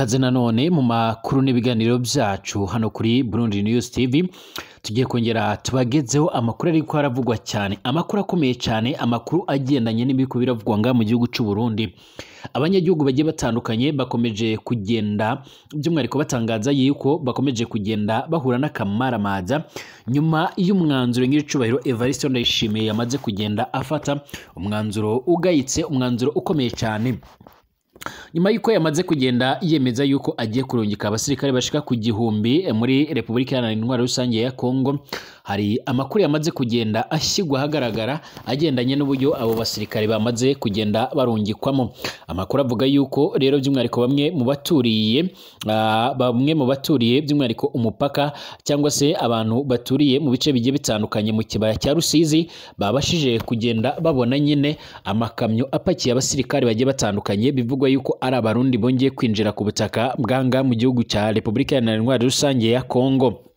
Ikaze nanone mu makuru n'ibiganiro byacu hano kuri Burundi News TV. Tugiye kongera tubagezeho amakuru ariko aravugwa cyane, amakuru akomeye cyane, amakuru agendanye n'ibiko biravugwa nga mu gihugu cy'u Burundi. Abanyagihugu bagiye batandukanye bakomeje kugenda by'umwihariko batangaza yuko bakomeje kugenda bahura n'akamaramaza nyuma y'umwanzuro nyir'icubahiro Evariste Ndayishimiye yamaze kugenda afata, umwanzuro ugayitse, umwanzuro ukomeye cyane. Nyuma yuko yamaze kugenda yemeza yuko agiye kurungika abasirikare bashika ku 1000 muri Repubulika Iharanira Intwaro Rusange ya Kongo, hari amakuru yamaze kugenda ashyirwa ahagaragara agendanye n'uburyo abo basirikare bamaze kugenda barungikwamo. Amakuru avuga yuko rero by'umwihariko bamwe mu baturiye by'umwihariko umupaka cyangwa se abantu baturiye mu bice bigiye bitandukanye mu kibaya cya Rusizi babashije kugenda babona nyine amakamyo apakiye abasirikare bagiye batandukanye, bivugwa yuko ari abarundi bongeye kwinjira ku butaka bwanga mu gihugu cya Repubulika Iharanira Intwaro Rusange ya Kongo.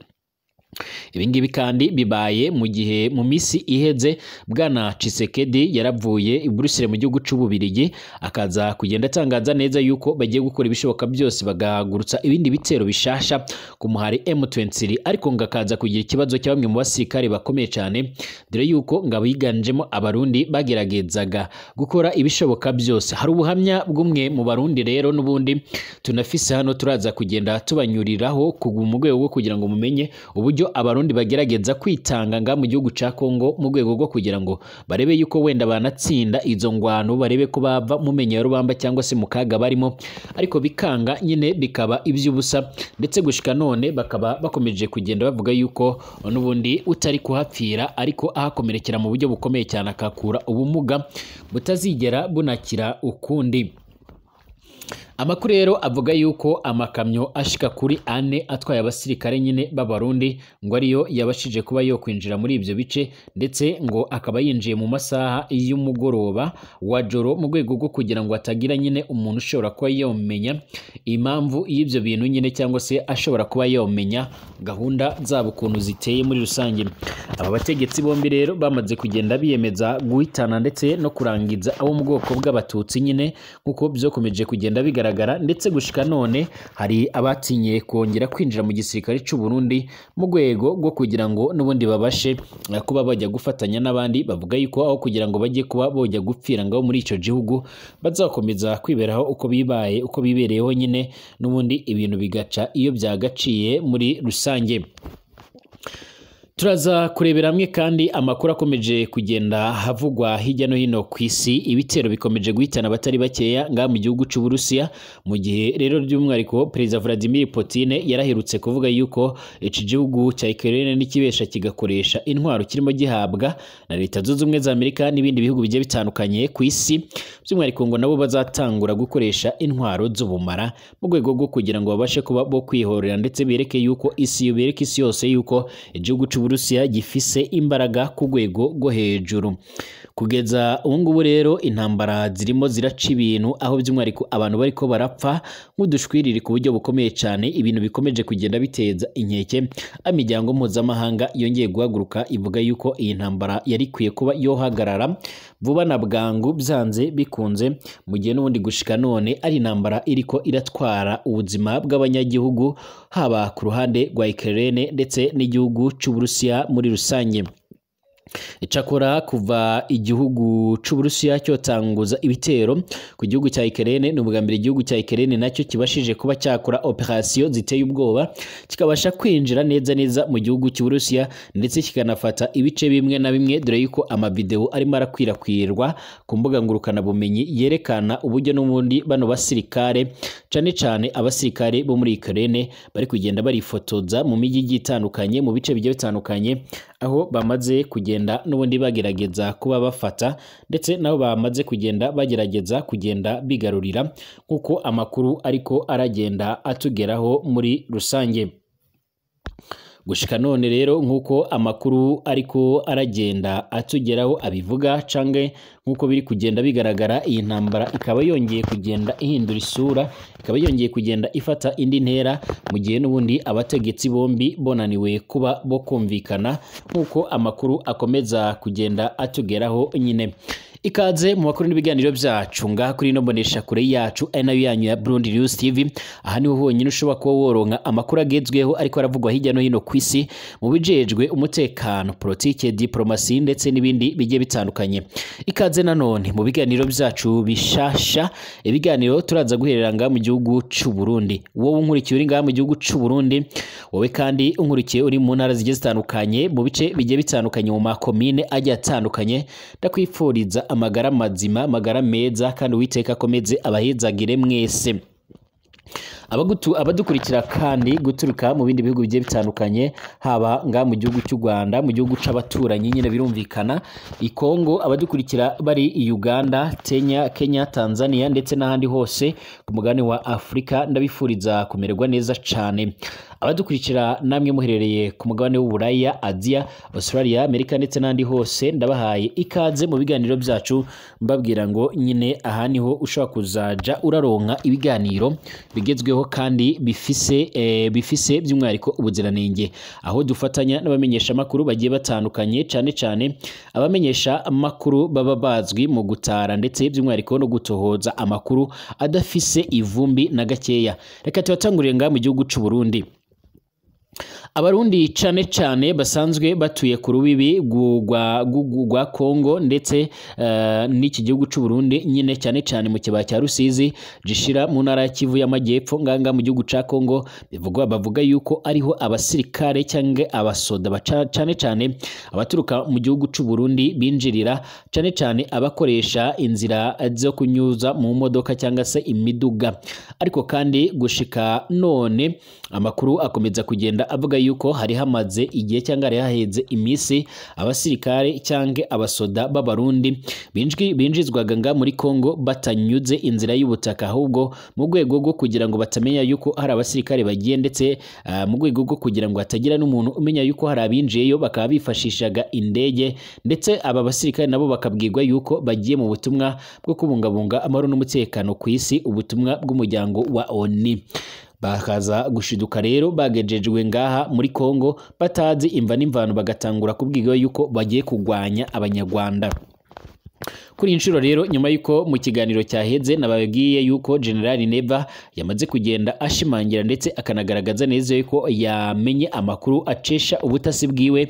Ibingibi kandi bibaye mu gihe mu misi iheze Bwana Tshisekedi yaravuye i Bruxelles mu gihugu c'Ububirigi, akaza kugenda atangaza neza yuko bagiye gukora ibishoboka byose bagahagurutsa ibindi bitero bishasha ku muhari M23, ariko ngo akaza kugira ikibazo cya bamwe mu basirikare bakomeye cyane, dore yuko ngo abiganjemo abarundi bageragezaga gukora ibishoboka byose. Hari ubuhamya bw'umwe mu barundi rero n'ubundi tunafise hano, turaza kugenda tubanyuriraho mu rwego rwo kugira ngo mumenye uburyo abarundi bagerageza kwitanga nga mu gihugu ca Kongo mu rwego rwo kugira ngo barebe yuko wenda banatsinda izo ngwano, barebe ko bava mu menyo ya rubamba cyangwa se mu kaga barimo, ariko bikanga nyine bikaba iby'ubusa, ndetse gushika none bakaba bakomeje kugenda bavuga yuko n'ubundi utari kuhapfira ariko ahakomerekera mu buryo bukomeye cyane, akakura ubumuga butazigera bunakira ukundi. Amakuru rero avuga yuko amakamyo ashika kuri 4 atwaye abasirikare nyine b'abarundi ngo ariyo yabashije kuba yo kwinjira muri ibyo bice, ndetse ngo akaba yinjiye mu masaha y'umugoroba wa joro mu rwego rwo kugira ngo atagira nyine umuntu ushobora kuba yomenya impamvu y'ibyo bintu nyine, cyangwa se ashobora kuba yomenya gahunda zabo ukuntu ziteye muri rusange. Aba bategetsi bombi rero bamaze kugenda biyemeza guhitana ndetse no kurangiza abo mu bwoko bw'abatutsi nyine, nkuko byokomeje kugenda bigaragara, ndetse gushika none hari abatinye kongera kwinjira mu gisirikare cy'u Burundi mu rwego rwo kugira ngo n'ubundi babashe kuba bajya gufatanya n'abandi, bavuga yuko aho kugira ngo bajye kuba bojya gupfira ngaho muri ico gihugu bazakomeza kwiberaho uko bibaye uko bibereyeho nyine, n'ubundi ibintu bigaca iyo byagaciye muri rusange. Turaza kurebera hamwe kandi amakuru akomeje kugenda havugwa hirya no hino ku isi. Ibitero bikomeje guhitana abatari bakeya nga mu gihugu cy'u Burusiya, mu gihe rero by'umwihariko Perezida Vladimir Putin yaraherutse kuvuga yuko iki gihugu cya Ukraine n'ikibesha kigakoresha intwaro kirimo gihabwa na Leta Zunze Ubumwe za Amerika n'ibindi bihugu bigiye bitandukanye ku isi, by'umwihariko ngo nabo bazatangura gukoresha intwaro z'ubumara mu rwego rwo kugira ngo babashe kuba bo kwihorera, ndetse bereke yuko isi bereke isi yose yuko igihugu cy'u Burusiya gifise imbaraga ku rwego rwo hejuru. Kugeza ubu ngubu rero intambara zirimo ziraca ibintu, aho by'umwihariko abantu bariko barapfa nk'udushwiriri ku buryo bukomeye cyane, ibintu bikomeje kugenda biteza inkeke. Imiryango mpuzamahanga yongeye guhaguruka ivuga yuko iyi ntambara yari ikwiye kuba yohagarara vuba na bwangu byanze bikunze, mu gihe n'ubundi gushika none ari intambara iriko iratwara ubuzima bw'abanyagihugu haba ku ruhande rwa Ukraine ndetse n'igihugu cy'u Burusiya muri rusange. Icakora kuva igihugu c'u Burusiya cyotanguza ibitero ku gihugu cya Ukraine, ni ubwa mbere igihugu cya Ukraine nacyo kibashije kuba cyakora operation ziteye ubwoba, kikabasha kwinjira neza neza mu gihugu cy'u Burusiya, ndetse kikanafata ibice bimwe na bimwe, dore yuko amavideo arimo arakwirakwirwa ku mbuga ngurukana bumenyi yerekana uburyo n'ubundi bano basirikare, cyane cyane abasirikare bo muri Ukraine, bari kugenda barifotoza mu mijyi igiye itandukanye, mu bice bigiye bitandukanye, aho bamaze kugenda n'ubundi bagerageza kuba bafata, ndetse nabo bamaze kugenda bagerageza kugenda bigarurira, nkuko amakuru ariko aragenda atugeraho muri rusange. Gushika none rero nkuko amakuru ariko aragenda atugeraho abivuga, canke nkuko biri kugenda bigaragara, iyi ntambara ikaba yongeye kugenda ihindura isura, ikaba yongeye kugenda ifata indi ntera, mu gihe n'ubundi abategetsi bombi bonaniwe kuba bo kumvikana, nkuko amakuru akomeza kugenda atugeraho nyine. Ikaze mu makuru n'ibiganiro byacu ngaha kuri ino mbonesha kure yacu ari nayo yanyu ya Burundi News TV. Aha niho honyine ushobora kuba woronka amakuru agezweho ariko aravugwa hirya no hino ku isi mu bijejwe umutekano, politike, diplomasi ndetse n'ibindi bigiye bitandukanye. Ikaze nanone mu biganiro byacu bishasha, ibiganiro turaza guherera ngaha mu gihugu c'u Burundi. Wowe unkurikiye uri ngaha mu gihugu c'u Burundi, wowe kandi unkurikiye uri mu ntara zigiye zitandukanye, mu bice bigiye bitandukanye, mu makomine agiye atandukanye, ndakwifuriza amagara mazima, amagara meza, kandi Uwiteka akomeze abahezagire mwese. Abadukurikira kandi guturuka mu bindi bihugu bigiye bitandukanye, haba nga mu gihugu cy'u Rwanda, mu gihugu c'abaturanyi nyine birumvikana, i Kongo, abadukurikira bari i Uganda, Kenya, Tanzania ndetse n'ahandi hose ku mugabane wa Afrika, ndabifuriza kumererwa neza cane. Abadukurikira namwe muherereye ku mugabane w'Uburaya, Aziya, Australia, Amerika ndetse n'ahandi hose, ndabahaye ikaze mu biganiro byacu, mbabwira ngo nyine aha niho ushobora kuzaja uraronka ibiganiro bigezweho kandi bifise by'umwihariko ubuziranenge, aho dufatanya n'abamenyesha makuru bagiye batandukanye, cane cane abamenyesha makuru baba bazwi mu gutara ndetse by'umwihariko no gutohoza amakuru adafise ivumbi na gakeya. Reka tubatangurire ngaha mu gihugu c'u Burundi. Abarundi cane cane basanzwe batuye ku rubibi rwa Kongo ndetse n'iki gihugu c'u Burundi nyine, cyane cyane mu kibaya cya Rusizi gishira mu ntara ya Kivu y'Amajyepfo nganga mu gihugu ca Kongo, bivugwa bavuga yuko ariho abasirikare cyangwa abasoda cane cane abaturuka mu gihugu c'u Burundi binjirira, cane cane abakoresha inzira zo kunyuza mu modoka cyangwa se imiduga. Ariko kandi gushika none amakuru akomeza kugenda avuga yuko hari hamaze igihe cyangwa hari haheze iminsi abasirikare cyangwa abasoda b'abarundi binjizwaga nga muri Kongo batanyuze inzira y'ubutaka, ahubwo mu rwego rwo kugira ngo batamenya yuko hari abasirikare bagiye, ndetse mu rwego rwo kugira ngo hatagira n'umuntu umenya yuko hari abinjiyeyo, bakaba bifashishaga indege, ndetse aba basirikare nabo bakabwirwa yuko bagiye mu butumwa bwo kubungabunga amahoro n'umutekano ku isi, ubutumwa bw'umuryango wa ONU. Bakaza gushiduka rero bagejejwe ngaha muri Kongo batazi imva n'imvano, bagatangura kubwirwa yuko bagiye kugwanya abanyarwanda. Kuri inshuro rero, nyuma yuko mu kiganiro cyaheze nababwiye yuko General Neva yamaze kugenda ashimangira ndetse akanagaragaza neza yuko yamenye amakuru acesha ubutasi bwiwe,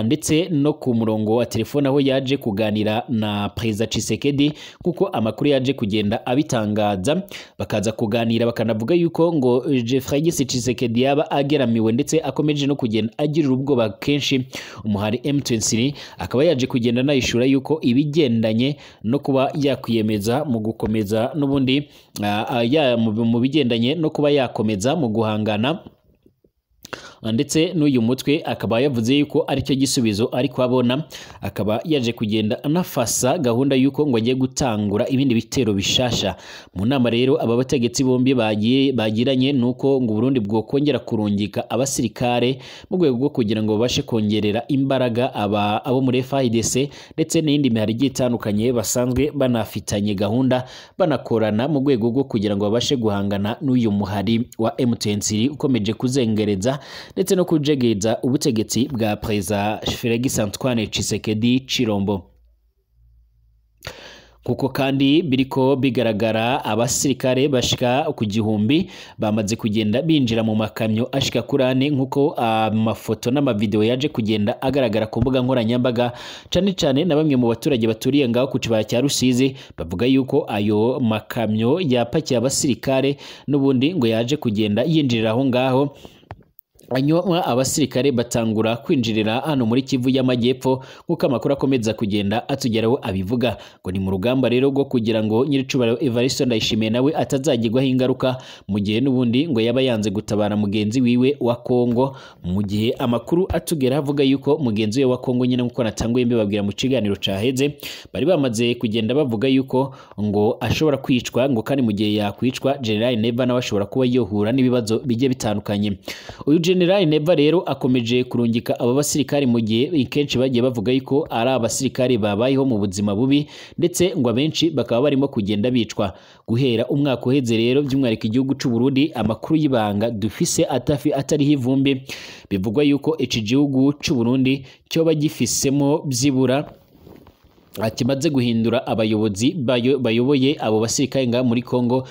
ndetse no ku murongo wa telefone aho yaje kuganira na Perezida Tshisekedi, kuko amakuru yaje kugenda abitangaza, bakaza kuganira bakanavuga yuko ngo Felix Tshisekedi yaba ageramiwe ndetse akomeje no kugenda agirira ubwoba kenshi umuhari M23, akaba yaje kugenda nayishura yuko ibigendanye no kuba yakwiyemeza mu gukomeza n'ubundi mu bigendanye no kuba yakomeza mu guhangana ndetse n'uyu mutwe, akaba yavuze yuko aricyo gisubizo ariko abona, akaba yaje kugenda anafasa gahunda yuko ngo agiye gutangura ibindi bitero bishasha. Mu nama rero aba bategetsi bombi bagiranye nuko ngo Burundi bwokongera kurungika abasirikare mu rwego rwo kugira ngo babashe kongerera imbaraga abo muri FARDC ndetse n'indi mihari igiye itandukanye basanzwe banafitanye gahunda banakorana mu rwego rwo kugira ngo babashe guhangana n'uyu muhari wa M23 ukomeje kuzengereza ndetse no kujegeza ubutegetsi bwa Perezida Felix Antoine Tshisekedi Tshilombo. Kuko kandi biriko bigaragara abasirikare bashika ku 1000 bamaze kugenda binjira mu makamyo ashika kuri ane, nkuko amafoto n'amavideo yaje kugenda agaragara ku mbuga nkoranyambaga, cane cane na bamwe mu baturage baturiye ngaho ku kibaya cya Rusizi bavuga yuko ayo makamyo yapakiye abasirikare n'ubundi ngo yaje kugenda yinjirira aho ngaho. Hanyuma abasirikare batangura kwinjirira hano muri Kivu y'Amajyepfo, nkuko amakuru akomeza kugenda atugeraho abivuga ngo ni mu rugamba rero rwo kugira ngo Nyiricubahiro Evariste Ndayishimiye nawe atazagirwaho ingaruka mu gihe n'ubundi ngo yaba yanze gutabara mugenzi wiwe wa Kongo, mu gihe amakuru atugera avuga yuko mugenzi we wa Kongo nyine, nkuko natanguye mbibabwira mu kiganiro caheze, bari bamaze kugenda bavuga yuko ngo ashobora kwicwa, ngo kandi mu gihe yakwicwa General Neva nawe ashobora kuba yohura n'ibibazo bigiye bitandukanye. Uyu General Neva rero akomeje kurungika aba basirikare mu gihe kenshi bagiye bavuga yuko ari abasirikare babayeho mu buzima bubi, ndetse ngo abenshi bakaba barimo kugenda bicwa. Guhera umwaka uheze rero by'umwihariko igihugu c'u Burundi, amakuru y'ibanga dufise atariho ivumbi, bivugwa yuko iki gihugu c'u Burundi cyoba gifisemo byibura Kimaze guhindura abayobozi bayoboye abo basirikare ngaha muri Kongo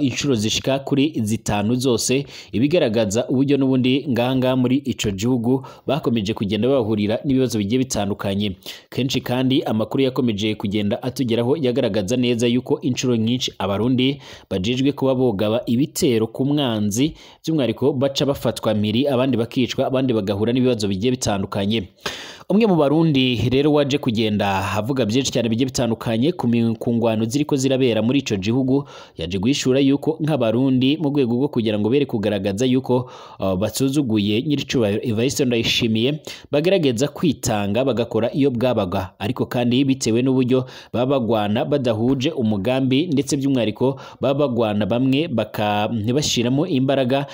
inshuro zishika kuri zitanu zose, ibigaragaza uburyo n'ubundi ngaha muri ico gihugu bakomeje kugenda bahurira n'ibibazo bigiye bitandukanye kenshi. Kandi amakuru yakomeje kugenda atugeraho yagaragaza neza yuko inshuro nyinshi Abarundi bajejwe kuba bogaba ibitero ku mwanzi, by'umwihariko baca bafatwa mpiri, abandi bakicwa, abandi bagahura n'ibibazo bigiye bitandukanye. Umwe mu Barundi rero waje kugenda avuga byinshi cyane bigiye bitandukanye ku ngwano ziriko zirabera muri ico gihugu, yaje guhishura yuko nk'Abarundi, mu rwego rwo kugira ngo bere kugaragaza yuko basuzuguye nyiricubahiro Evariste Ndayishimiye, bagerageza kwitanga bagakora iyo bwabaga, ariko kandi bitewe n'uburyo baba bagwana badahuje umugambi, ndetse by'umwihariko baba bagwana bamwe baka ntibashiramo imbaraga,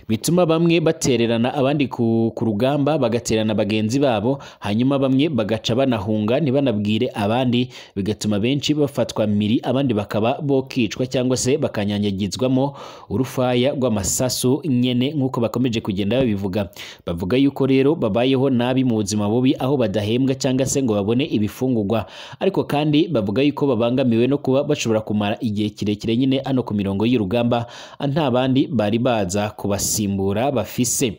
bituma bamwe batererana abandi ku rugamba, bagaterana bagenzi babo, hanyuma bamwe bagaca banahunga ntibanabwire abandi, bigatuma benshi bafatwa miri, abandi bakaba bokicwa cyangwa se bakanyanyagizwamo urufaya rw'amasasu nyene, nk'uko bakomeje kugenda babivuga. Bavuga yuko rero babayeho nabi mu buzima bubi, aho badahembwa cyangwa se ngo babone ibifungurwa, ariko kandi bavuga yuko babangamiwe no kuba bashobora kumara igihe kirekire nyine hano ku mirongo y'urugamba nta bandi bari baza kubasimbura bafise.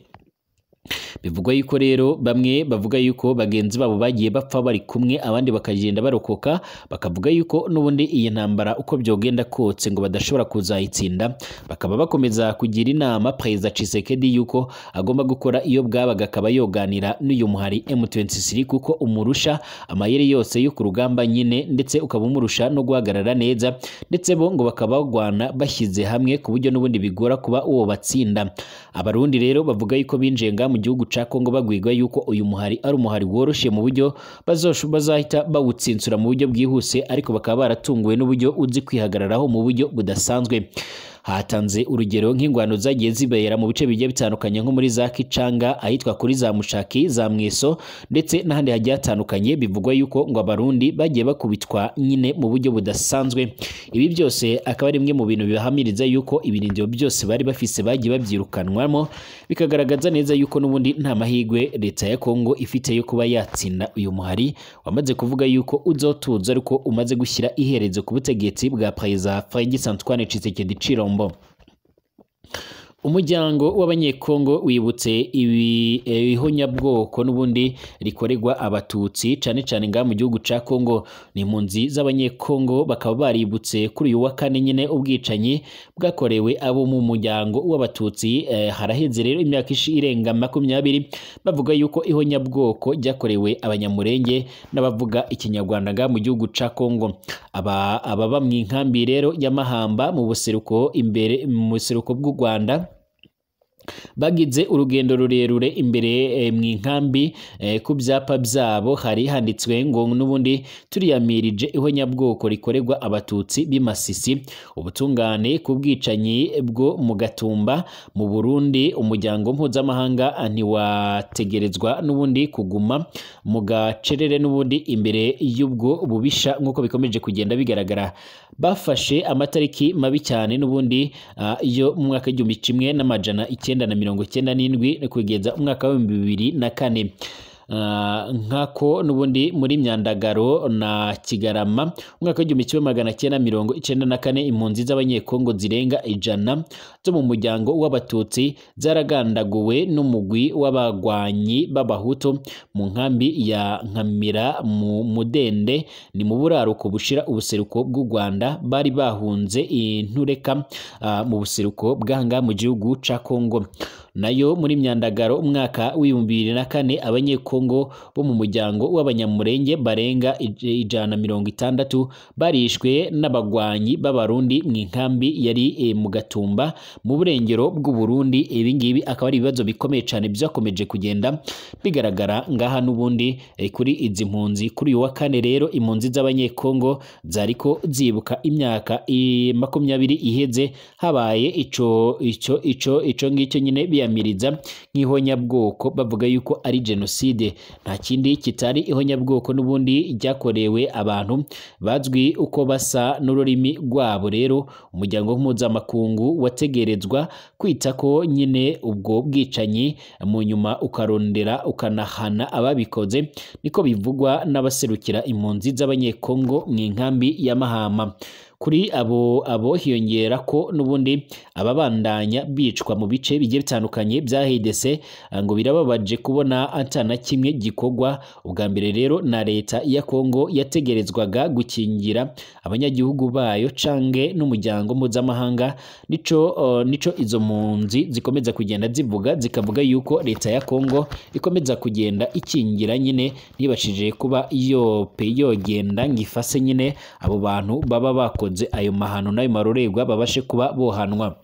Bivugwa yuko rero bamwe bavuga yuko bagenzi babo bagiye bapfa bari kumwe, abandi bakagenda barokoka, bakavuga yuko n'ubundi iyi ntambara uko byogenda kotse ngo badashobora kuzayitsinda. Bakaba bakomeza kugira inama Perezida Tshisekedi yuko agomba gukora iyo bwabaga, akaba yoganira n'uyu muhari M23, kuko umurusha amayeri yose yo ku rugamba nyine, ndetse ukaba umurusha no guhagarara neza, ndetse bo ngo bakaba bagwana bashyize hamwe ku buryo n'ubundi bigora kuba uwo batsinda. Abarundi rero bavuga yuko binjiye nga mu gihugu ca Kongo bagwigwa yuko uyu muhari ari umuhari woroshe mu buryo bazahita bawutsinsura mu buryo bwihuse, ariko bakaba baratunguwe n'uburyo uzi kwihagararaho mu buryo budasanzwe. Hatanze urugero nk'ingwano zagiye zibera mu bice bigiye bitandukanye, nko muri za Kicanga, ahitwa kuri za Mushaki, za Mweso, ndetse n'ahandi hagiye hatandukanye. Bivugwa yuko ngo Abarundi bagiye bakubitwa nyine mu buryo budasanzwe. Ibi byose akaba ari bimwe mu bintu bibahamiriza yuko ibirindiro byose bari bafise bagiye babyirukanwamo, bikagaragaza neza yuko n'ubundi nta mahirwe leta ya Kongo ifite yo kuba yatsinda uyu muhari wamaze kuvuga yuko uzotuza ariko umaze gushyira iherezo ku butegetsi bwa Perezida Félix Antoine Tshisekedi Tshilombo. Umuryango w'Abanyekongo wibutse ihonyabwoko n'ubundi rikorerwa Abatutsi cane cane ngaha mu gihugu ca Kongo. Ni impunzi z'Abanyekongo bakaba baributse kuri uyu wa kane nyine ubwicanyi bwakorewe abo mu muryango w'Abatutsi. Haraheze rero imyaka irenga 20 bavuga yuko ihonyabwoko ryakorewe Abanyamurenge n'abavuga Ikinyarwanda ngaha mu gihugu ca Kongo. Ababa mu inkambi rero ya Mahamba mu buseruko, imbere mu buseruko bw'u Rwanda, bagize urugendo rurerure imbere mu inkambi. Ku byapa byabo hari handitswe ngo n'ubundi turiyamirije ihonyabwoko rikorerwa Abatutsi b'Imasisi, ubutungane ku bwicanyi bwo mu Gatumba mu Burundi. Umuryango mpuzamahanga ntiwategerezwa n'ubundi kuguma mu gacerere n'ubundi imbere y'ubwo bubisha, nk'uko bikomeje kugenda bigaragara. Bafashe amatariki mabi cyane n'ubundi yo mu mwaka 1997 kugeza umwaka wa 2004, nkako n'ubundi muri Myandagaro na Kigarama umwaka wa 1994, impunzi z'Abanyekongo zirenga 100 zo mu muryango w'Abatutsi zaragandaguwe n'umugwi w'abagwanyi b'Abahutu mu nkambi ya Nkamira mu Mudende, ni mu buraruko bushira ubuseruko bw'u Rwanda. Bari bahunze intureka mu buseruko bw'ahangaha mu gihugu ca Kongo. Nayo muri Myandagaro umwaka wa 2004, Abanyekongo bo mu muryango w'Abanyamurenge barenga 160 barishwe n'abagwanyi b'Abarundi mu inkambi yari mu Gatumba mu burengero bw'u Burundi. Ibi ngibi akaba ari ibibazo bikomeye cyane byakomeje kugenda bigaragara ngaha n'ubundi kuri izi mpunzi. Kuri uyu wa kane rero impunzi z'Abanyekongo zariko zibuka imyaka 20 iheze habaye ico ngicyo nyine. biyamiriza nk'ihonyabwoko, bavuga yuko ari genocide. Nta kindi kitari ihonyabwoko n'ubundi ryakorewe abantu bazwi uko basa n'ururimi rwabo. Rero umuryango mpuzamakungu wategerezwa kwita ko nyine ubwo bwicanyi, mu nyuma ukarondera ukanahana ababikoze, niko bivugwa n'abaserukira impunzi z'Abanyekongo mu inkambi ya Mahama. Kuri abo hiyongera ko n'ubundi ababandanya bicwa mu bice bigiye bitandukanye bya RDC. Ngo birababaje kubona ata na kimwe gikorwa. Ubwa mbere rero na leta ya Kongo yategerezwaga gukingira abanyagihugu bayo cange n'umuryango mpuzamahanga. Nico izo mpunzi zikomeza kugenda zivuga, zikavuga yuko leta ya Kongo ikomeza kugenda ikingira nyine, ntibashije kuba yope yogenda ngifase nyine abo bantu baba bakoze ayo mahano n'ayo marorerwa babashe kuba bohanwa.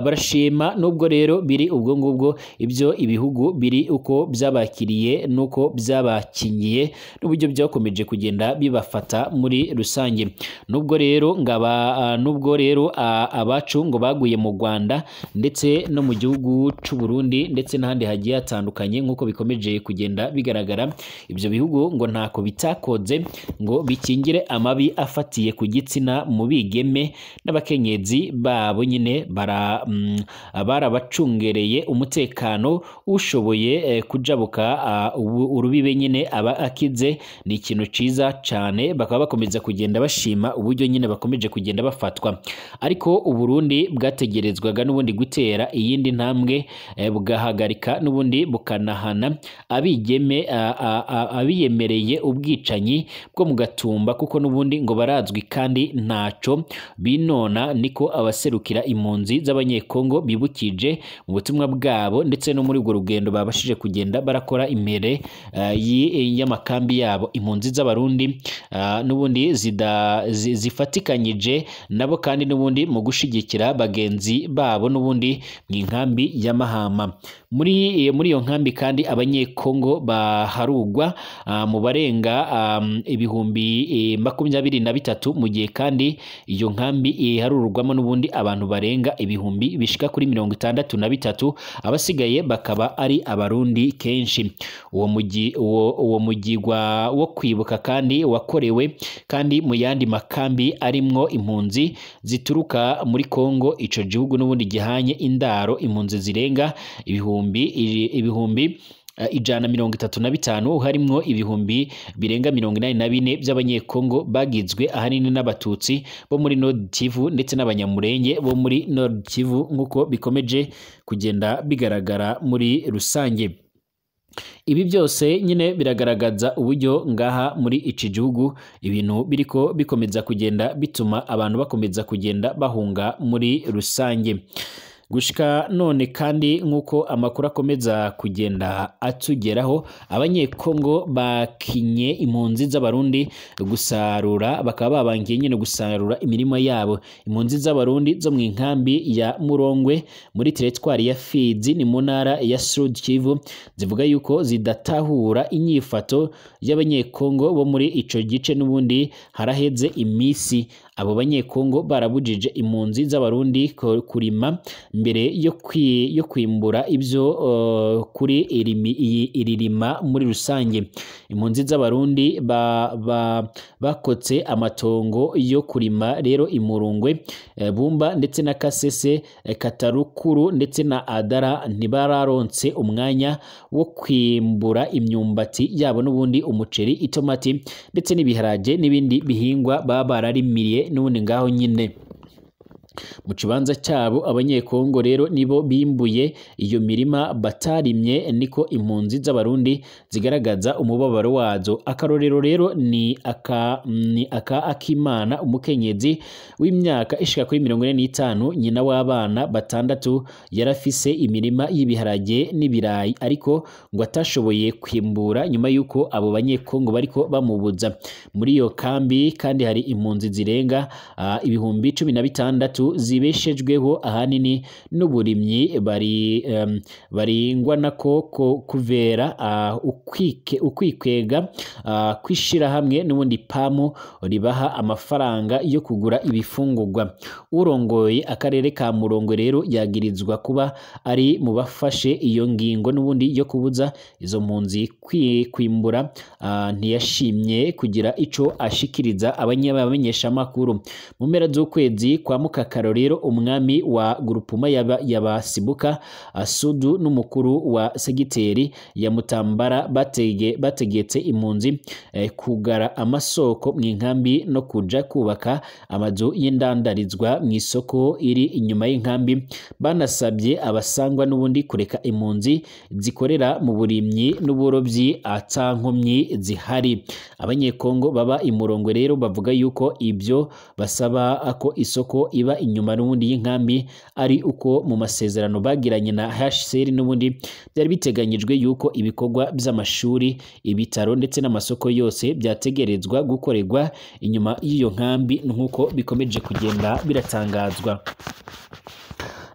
Barashima nubwo rero biri ubwo ngubwo ibyo ibihugu biri uko byabakiriye nuko byabakingiye n'uburyo byakomeje kugenda bibafata muri rusange. Nubwo rero ngaba nubwo rero abacu ngo baguye mu Rwanda ndetse no mu gihugu c'u Burundi ndetse n'ahandi hagiye hatandukanye, nk'uko bikomeje kugenda bigaragara, ibyo bihugu ngo ntako bitakoze ngo bikingire amabi afatiye ku gitsina mu bigeme n'abakenyezi babo nyine barabacungereye umutekano. Ushoboye kujabuka urubibe nyine aba akize, ni ikintu ciza cane. Bakaba bakomeza kugenda bashima uburyo nyine bakomeje kugenda bafatwa. Ariko Uburundi bwategerezwaga n'ubundi gutera iyindi ntambwe, bugahagarika n'ubundi bukanahana abigeme abiyemereye ubwicanyi bwo mu Gatumba, kuko n'ubundi ngo barazwi kandi ntaco binona, niko abaserukira impunzi z'Abanyekongo bibukije mu butumwa bwabo ndetse no muri urwo rugendo babashije kugenda barakora imbere y'amakambi yabo. Impunzi z'Abarundi n'ubundi zifatikanyije nabo kandi n'ubundi mu gushigikira bagenzi babo n'ubundi mu inkambi ya Mahama. Muri iyo nkambi kandi Abanyekongo baharugwa mu barenga 23,000, mu gihe kandi iyo nkambi iharurwamo n'ubundi abantu barenga ibihumbi bishika kuri 63, abasigaye bakaba ari Abarundi kenshi. Uwo mugigwa wo kwibuka kandi wakorewe kandi mu yandi makambi arimwo impunzi zituruka muri Kongo, ico gihugu n'ubundi gihanye indaro impunzi zirenga ibihumbi 135, harimwo ibihumbi birenga 84 by'Abanyekongo bagizwe ahanini n'Abatutsi bo muri Nord Kivu ndetse n'Abanyamurenge bo muri Nord Kivu, nk'uko bikomeje kugenda bigaragara muri rusange. Ibi byose nyine biragaragaza uburyo ngaha muri iki gihugu ibintu biriko bikomeza kugenda bituma abantu bakomeza kugenda bahunga muri rusange. Gushika none kandi nk'uko amakuru akomeza kugenda atugeraho, Abanyekongo bakinye impunzi z'Abarundi gusarura, bakaba babangiye nyine gusarura imirimo yabo. Impunzi z'Abarundi zo mu inkambi ya Murongwe muri teritwari ya Fizi ni mu ntara ya Sud Kivu zivuga yuko zidatahura inyifato y'Abanyekongo bo muri ico gice. N'ubundi haraheze imisi abo Banyekongo barabujije impunzi z'Abarundi kurima mbere yo kwimbura ibyo kuri iririma muri rusange. Impunzi z'Abarundi bakotse amatongo yo kurima rero Imurungwe, Bumba ndetse na Kasese, Katarukuru ndetse na Adara ntibararonse umwanya wo kwimbura imyumbati yabo n'ubundi umuceri, itomati ndetse n'ibiharage n'ibindi bihingwa baba bararimiye n'ubundi ngaho nyine mu kibanza cyabo. Abanyekongo rero nibo bimbuye iyo mirima batarimye, niko impunzi z'Abarundi zigaragaza umubabaro wazo. Akarorero rero ni aka Akimana, umukenyezi w'imyaka ishika kuri 45, nyina w'abana 6, yarafise imirima y'ibiharage n'ibirayi ariko ngo atashoboye kwimbura nyuma yuko abo Banyekongo bariko bamubuza. Muri iyo kambi kandi hari impunzi zirenga 16,000 30 zibeshejweho ahanini n'uburimyi baringwa nako ko kuvera ukwikwega kwishira hamwe n'ubundi pamu ribaha amafaranga yo kugura ibifungurwa. Urongoye akarere ka Murongwe rero yagirizwa kuba ari mu bafashe iyo ngingo n'ubundi yo kubuza izo mpunzi kwimbura. Ntiyashimye kugira ico ashikiriza abamenyeshamakuru. Mu mpera z'ukwezi kwa Mukakaro rero umwami wa Gurupuma yabasibuka Sudu n'umukuru wa segiteri ya Mutambara bategetse impunzi kugara amasoko mu inkambi no kuja kubaka amazu y'indandarizwa mu isoko iri inyuma y'inkambi. Banasabye abasangwa n'ubundi kureka impunzi zikorera mu burimyi n'uburobyi atankomyi zihari. Abanyekongo baba Imurongwe rero bavuga yuko ibyo basaba ko isoko iba inyuma n'ubundi y'inkambi ari uko mu masezerano bagiranye na HCR n'ubundi byari biteganyijwe yuko ibikorwa by'amashuri, ibitaro ndetse n'amasoko yose byategerezwa gukorerwa inyuma y'iyo nkambi nk'uko bikomeje kugenda biratangazwa.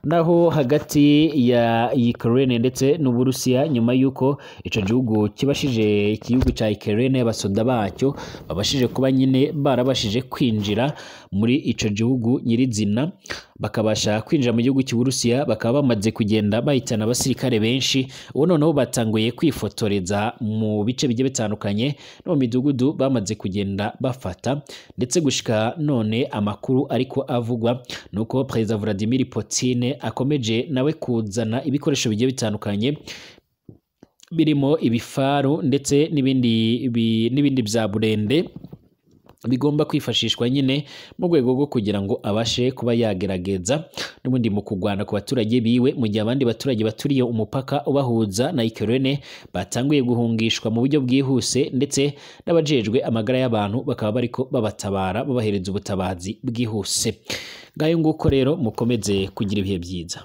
Naho hagati ya Ukraine ndetse n'Uburusiya, nyuma yuko ico gihugu kibashije, igihugu ca Ukraine abasoda bacyo babashije kuba nyine barabashije kwinjira muri ico gihugu nyirizina, bakabasha kwinjira mu gihugu cy'Uburusiya, bakaba bamaze kugenda bahitana abasirikare benshi. Ubu noneho batanguye kwifotoreza mu bice bigiye bitandukanye no mu midugudu bamaze kugenda bafata, ndetse gushika none amakuru ariko avugwa nuko Perezida Vladimir Putin akomeje nawe kuzana ibikoresho bigiye bitandukanye birimo ibifaru ndetse n'ibindi bya burende bigomba kwifashishwa nyine mu rwego rwo kugira ngo abashe kuba yagerageza n'ubundi mu kurwana ku baturage biwe, mu gihe abandi baturage baturiye umupaka ubahuza na Ukraine batanguye guhungishwa mu buryo bwihuse, ndetse n'abajejwe amagara y'abantu bakaba bariko babatabara babahereza ubutabazi bwihuse. Ngayo nguko rero, mukomeze kugira ibihe byiza.